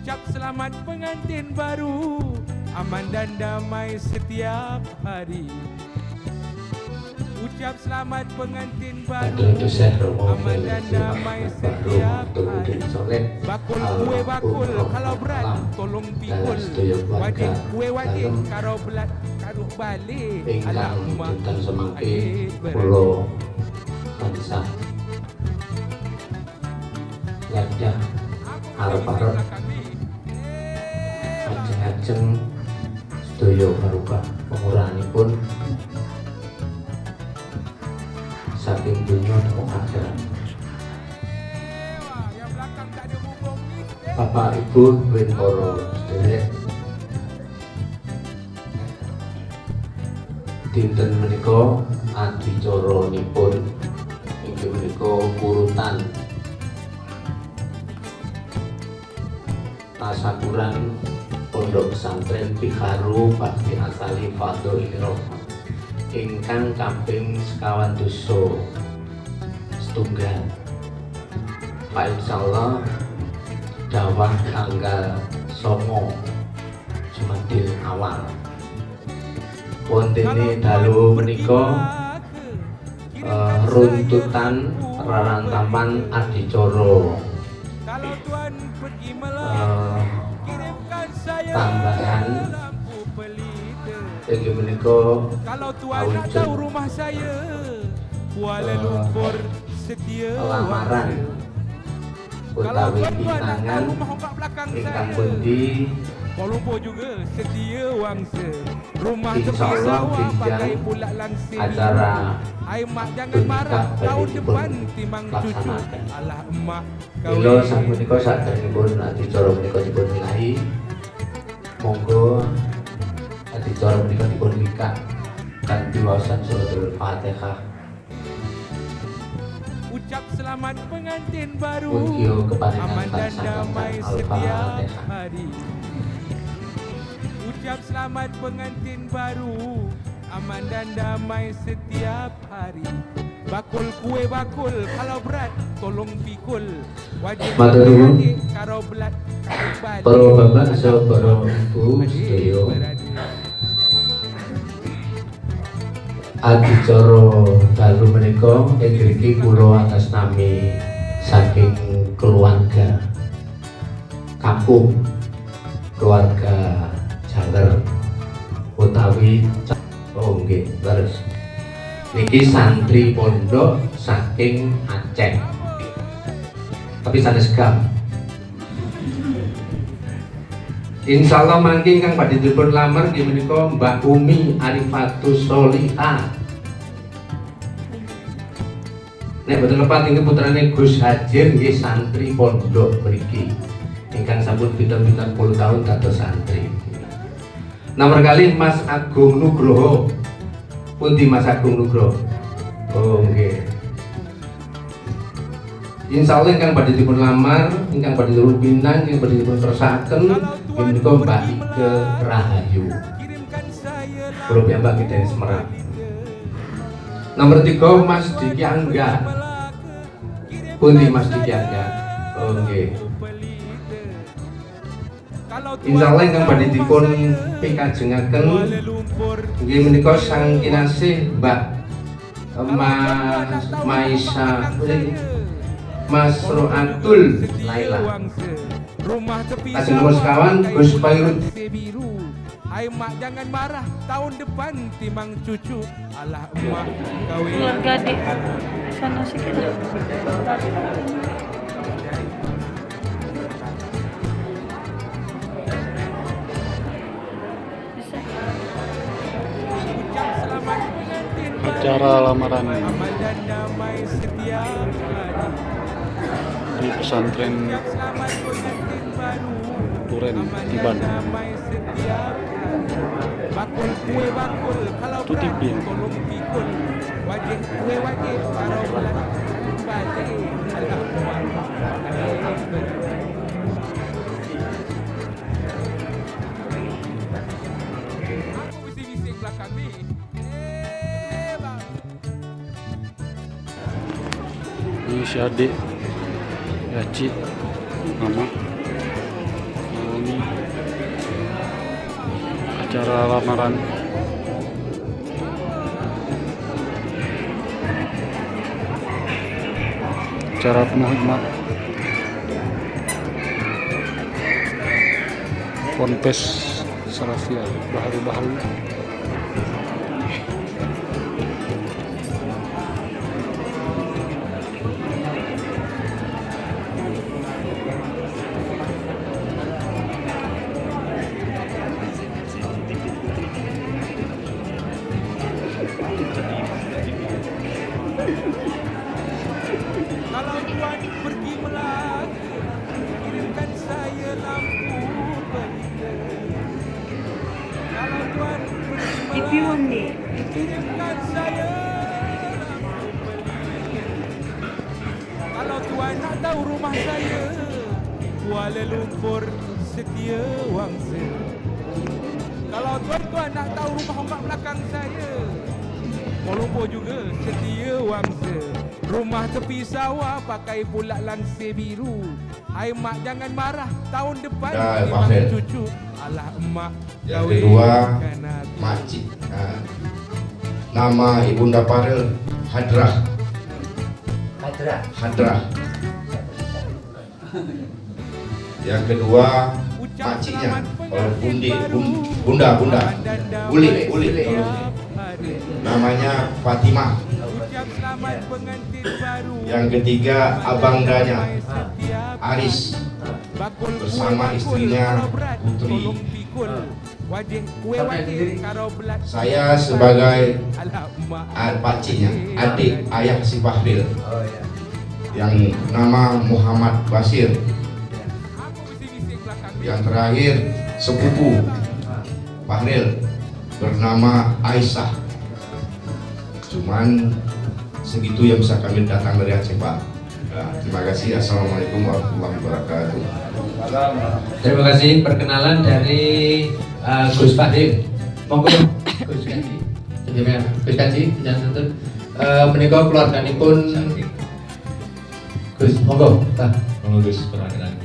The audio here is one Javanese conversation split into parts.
Ucap selamat pengantin baru, aman dan damai setiap hari. Ucap selamat pengantin baru, aman dan damai setiap hari. Bakul kue bakul, kalau berat tolong pikul. Wajib kue wajib, kalau berat karuk balik. Ingkang Alamak, dinten semangke adik beradik. Kula tansah gadah arep-arep ajeng-ajeng sedaya barokah pengurahanipun saking dunya dumateng akhirat. Yang belakang tak ada bubung ni. Bapak Ibu lan para sedherek, dinten menika adicaranipun inggih menika urutan tasakuran Pondok Pesantren Biharu Bakti Asali Fadhoil Rahmah ingkang kaping 39. Pak, insyaallah dawah tanggal 9 Jumadil Awal wontene dalu menika runtutan rarantaman adicara Kalau tuan pergi melak, kirimkan saya tambahan lampu pelita. Inggih menika Kalau tuan nak awujud tahu rumah saya, Kuala Lumpur setia lamaran wangsa. Kalau utawi tuan-tuan nak tahu pinangan rumah kat belakang ingkang saya, pundi. Kuala Lumpur juga setia wangsa. Rumah tepi Insyaallah sawah benjang pakai pula langsir. Acara Ai mak jangan marah, punika tahun badhe depan dipun timang cucu. laksanaken. Alah emak Mila kahwin. Sapunika saderengipun adicara menika dipun wilahi, monggo adicara menika dipun bikak kanthi waosan suratul Fatihah. Ucap selamat pengantin baru, Mugia keparengan aman dan tansah damai lancar. setiap Al-Fatihah. Hari. Ucap selamat pengantin baru, aman dan damai setiap hari. Bakul kue bakul, kalau berat tolong pikul. Wajib Matur nuwun. Adik, kalau berat balik. Para bapak saha para ibu Adik sedaya, beradik. Adicara dalu menika ing ngriki kula atas nami saking keluarga kampung, keluarga Jaler utawi, oh nggih, terus niki santri pondok saking Aceh, tapi sanes gam. Insyaallah mangke ingkang badhe dipun lamar nggih menika Mbak Umi Arifatus Solihah. Nek boten lepat inggih putrane Gus Hajir, nggih santri pondok mriki. Ingkang sampun pinten-pinten puluh tahun dados santri. Nomor kalih Mas Agung Nugroho. Pundi Mas Agung Nugroho? Oh nggih. Insya Allah ingkang badhe dipun lamar, ingkang badhe dipun pinang, ingkang badhe dipun kersakaken nggih menika Mbak Ike Rahayu. Kirimkan saya Kula piyambak kita Semarang. Nomor 3 Mas Diki Angga. Pundi Mas Diki Angga? Oh nggih. Insya Allah ingkang badhe dipun pikajengaken nggih menika sang kinasih Mbak Mas Maisa, Mas Roatul Laila. Rumah tepi Lajeng nomor sawah sekawan, pakai Gus pula Pairut. langsir biru. Ai mak jangan marah, tahun depan timang cucu. Alah emak kahwin. Keluarga di sana sedikit. Bisa. Ucap selamat pengantin baru. Acara lamaran Aman dan damai setiap hari. Di pesantren Ucap selamat pengantin baru. Turen, Aman dan Tiban. Damai setiap hari. Bakul kue bakul, kalau Itu berat TV. Tolong pikul. Wajib kue wajib, kalau berat balik. Alah emak kahwin. Aku bising-bising belakang ni. Eh, bang. Ini si adik, ya cik, mama. Acara lamaran. Acara penuh hikmat. Ponpes Salafiyah Baharu-Baharu. Kalau tuan pergi Melaka, kirimkan saya lampu pelita. Kalau tuan pergi Ipi Melaka, undi. kirimkan saya lampu pelita. Kalau tuan nak tahu rumah saya, Kuala Lumpur Setia Wangsa. Kalau tuan-tuan nak tahu rumah ombak belakang saya, Kuala Lumpur juga Setia Wangsa. Rumah tepi sawah pakai pula langsir biru. Hai mak, jangan marah, tahun depan Dah, memang Fahir. Cucu. Alah emak, Yang kedua, kahwinkan aku. Makcik. Nah, nama Ibunda Farel Hadrah. Hadrah. Hadrah. Yang kedua, Ucap makciknya, selamat oh, pengantin bundi, baru. bunda, bunda, Aman dan damai bulik, bulik, setiap hari. Namanya Fatimah. Ucap selamat pengantin baru. Yang ketiga, Aman dan abangdanya damai setiap Aris Bakul bersama kue bakul, istrinya, kalau berat, Putri. tolong pikul. Wajib kue Sampai wajib sendiri. kalau berat. Saya sebagai Alah emak. Pakciknya, adik ayah si Fahril Oh ya. yang nama Muhammad Basir. Aku bising-bising belakang ni. Yang terakhir sepupu Fahril bernama Aisyah. Cuman segitu yang bisa kami datang dari Aceh, Pak. Nah, terima kasih. Assalamualaikum warahmatullahi wabarakatuh. Terima kasih perkenalan dari Gus Fadil. Monggo Gus Kaji. Jenengan Gus Kaji jenengan tentu. Menika keluarganipun Gus, monggo, Pak. Monggo Gus, perkenalan.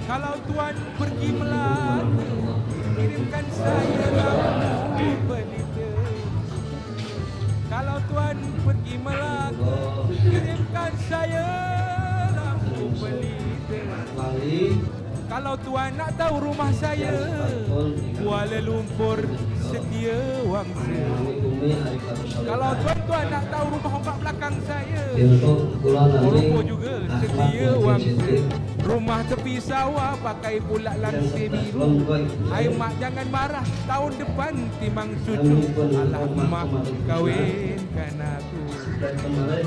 Kalau tuan pergi Melaka, kirimkan saya lampu pelita. Kalau tuan pergi Melaka, kirimkan saya lampu pelita. Kalau tuan nak tahu rumah saya, Kuala Lumpur Setia Wangsa. Kalau tuan-tuan nak tahu rumah ombak belakang saya, Kuala Lumpur juga Setia Wangsa. Rumah tepi sawah pakai pula langsir biru. Hai mak, jangan marah, tahun depan timang cucu. Alah emak, kahwinkan aku. Kemarin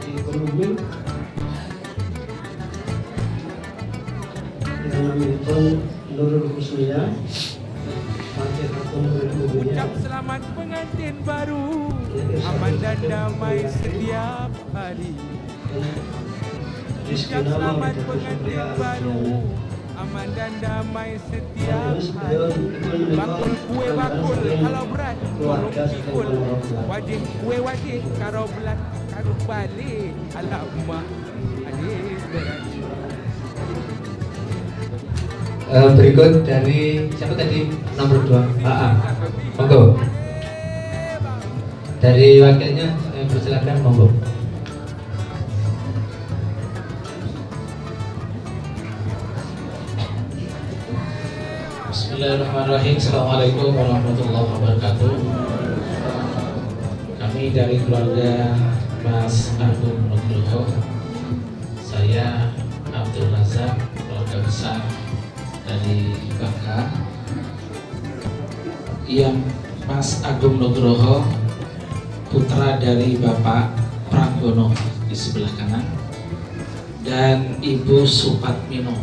ekonomi yang naminipun Nurul Husnia Ucap selamat pengantin baru, aman dan damai setiap hari. Ucap selamat pengantin baru, aman dan damai setiap hari. Bakul kue bakul, kalau berat tolong pikul. Wajib kue wajib, kalau berat kalau balik. Alamak, adik beradik. Berikut dari siapa tadi nomor 2? AA. Monggo. Dari wakilnya saya persilakan, monggo. Bismillahirrahmanirrahim. Assalamualaikum warahmatullahi wabarakatuh. Kami dari keluarga Mas Agung Nugroho. Saya Abdul Razak, keluarga besar dari Bangka. Yang Mas Agung Nugroho, putra dari Bapak Pranggono di sebelah kanan, dan Ibu Supatmino,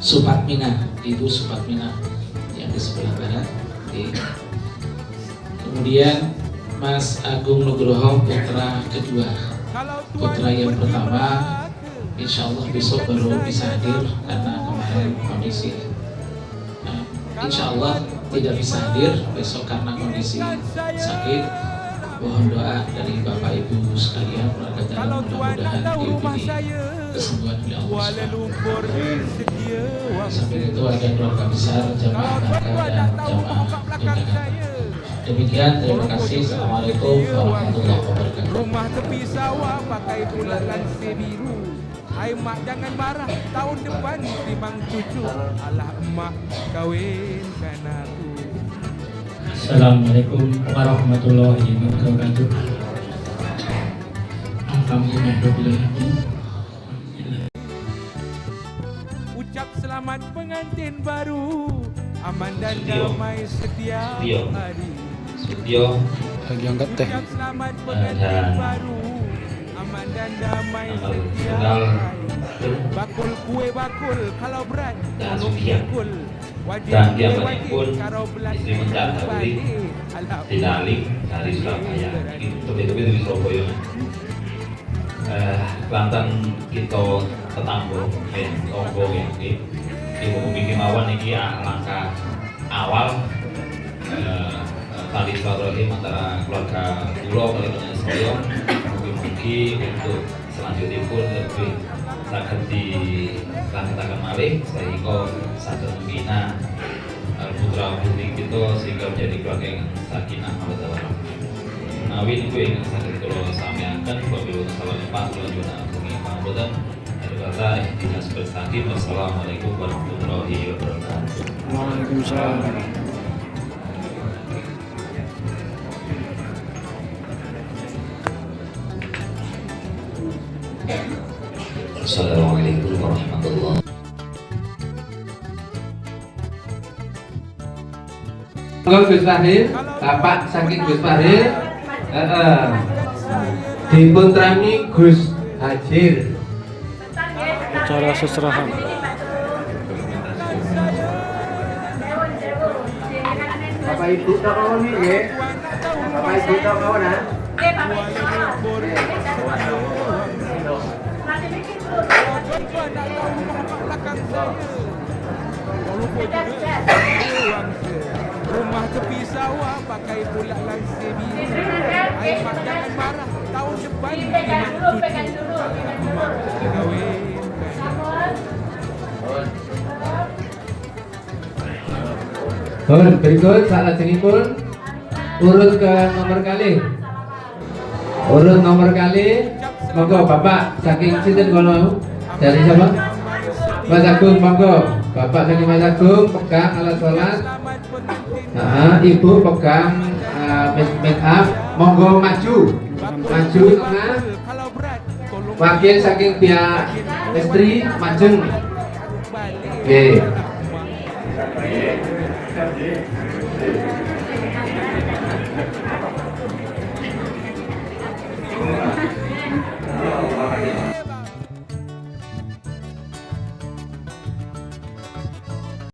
Supatmina, Ibu Supatmina yang di sebelah barat. Oke. Kemudian Mas Agung Nugroho, putra kedua. Putra yang pertama insya Allah besok baru bisa hadir karena kemarin kondisi. Nah, insya Allah tidak bisa hadir besok karena kondisi sakit. Mohon doa dari Bapak Ibu sekalian, keluarga dalam, mudah-mudahan diberi kesembuhan oleh Allah Subhanahu. Samping itu ada keluarga besar jamaah Bangka dan jamaah Yogyakarta. Demikian, terima kasih. Assalamualaikum warahmatullahi wabarakatuh. Rumah tepi sawah pakai pula langsir biru. Hai mak, jangan marah, tahun depan timang cucu. Alah emak, kawinkan aku. Assalamualaikum warahmatullahi wabarakatuh. Alhamdulillahirabbil. Ucap selamat pengantin baru, aman dan Sutio. damai setiap Sutio. hari. Sutio. Lagi angkat teh. Ucap selamat pengantin Dan baru, aman dan damai tanggal setiap tunggal hari. Bakul kue bakul kalau berat Dan tolong Sugihan. pikul. Wajib Dan kue piyambakipun wajib kalau belat istri mendak dari Alah, Dinaling dari Surabaya. Ini tepi-tepi dari Surabaya. Kelantan kita tetangga, tonggo nggih. Ibu bumi kemawon iki langkah awal tali silaturahim antara keluarga kula kalih panjenengan sedaya. Mugi-mugi untuk selanjutnya pun lebih saged dilanjutaken malih sehingga saged membina putra putri kita sehingga menjadi keluarga yang sakinah mawaddah warahmah. Menawi niku ingkang saged kula samiaken, wabillahi taufiq kula nyuwun agung pangapunten. Akhir kata, ihdinas mustaqim. Wassalamualaikum warahmatullahi wabarakatuh. Waalaikumsalam. Assalamualaikum warahmatullahi. Monggo Gus Fahri, Bapak saking Gus Fahri. Heeh. Dipun trami Gus Hajir. Acara seserahan. Bapak Ibu tok mawon nggih. Bapak Ibu tok mawon ah. Nggih, Bapak Ibu. Tuan-tuan nak tahu rumah kat belakang saya. Kau lupa juga. Rumah tepi sawah pakai pula langsir biru. Hai mak, jangan marah, tahun depan Pegang timang dulu, cucu. Pegang dulu, pegang dulu. Kawinkan. Sampun. Pun berikut salajengipun urut ke nomor kalih. Urut nomor kalih, monggo Bapak saking sinten kono? Dari siapa? Mas Agung, monggo. Bapak saking Mas Agung pegang alat sholat. Nah, Ibu pegang make up, monggo maju. Maju tengah. Kalau berat tolong Wakil saking pihak istri majeng. Balik. Oke. Mak.